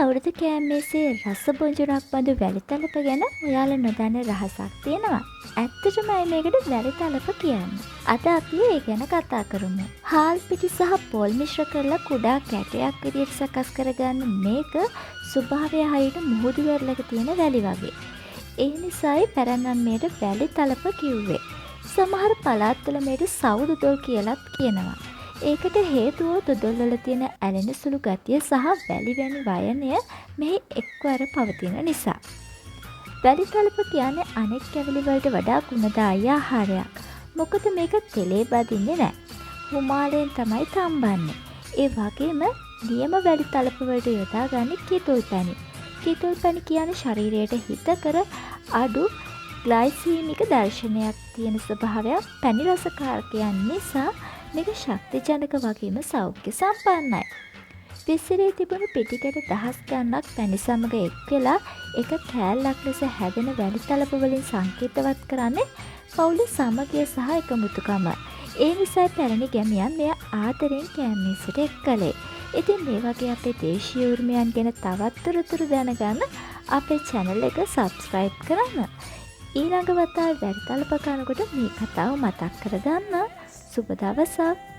අවුරුදු කෑම මේසේ රස බොජුනක් බඳු වැලිතලප ගැන ඔයාලා නොදන්න රහසක් තියෙනවා. ඇත්තටම ඇයි මේකට වැලිතලප කියන්නේ? අද අපි ඒ ගැන කතා කරමු. හාල් පිටි සහ පොල් මිශ්‍ර කරලා කුඩා කැටයක් විදියට සකස් කරගන්න මේක ස්වභාවය හරියට මුහුදු වෙරළක තියෙන වැලි වගේ. ඒ නිසායි පැරණන් මෙයට වැලිතලප කිව්වේ. සමහර පළාත්වල මෙයට සව් දොදොල් කියලත් කියනවා. ඒකට හේතුව දොදොල් වල තියෙන ඇලෙන සුළු ගතිය සහ වැලි වැනි වයනය මෙහි එක්වර පවතින නිසා. වැලිතලප කියන්නේ අනෙක් කැවිලි වලට වඩා ගුණදායී ආහාරයක්. මොකද මේක තෙලේ බදින්නේ නෑ. හුමාලයෙන් තමයි තම්බන්නේ. ඒ වගේම නියම වැලිතලප වලට යොදාගන්නේ කිතුල් පැණි. කිතුල් පැණි කියන්නේ ශරීරයට හිතකර අඩු ග්ලයිසීමික දර්ශනයක් තියෙන ස්වභාවයක් පැණි රසකාරකයන් නිසා මේක ශක්තිජනක වගේම සෞඛ්‍ය සම්පන්නයි. විසිරී තිබුණු පිටි කැට දහස් ගණනක් පැණි සමග එක් වෙලා එක කෑල්ලක් ලෙස හැදෙන වැලිතලප වලින් සංකේතවත් කරන්නේ පවුලේ සමගිය සහ එකමුතුකම. ඒ නිසායි පැරණි ගැමියන් මෙය ආදරෙන් කෑම මේසෙට එක් කළේ. ඉතින් මේ වගේ අපේ දේශීය උරුමයන් ගැන තවත් තොරතුරු දැනගන්න අපේ චැනල් එක සබ්ස්ක්‍රයිබ් කරන්න. ඊළඟ වතාවේ වැලිතලප කනකොට මේ කතාව මතක් කරගන්න. සුබ දවසක්.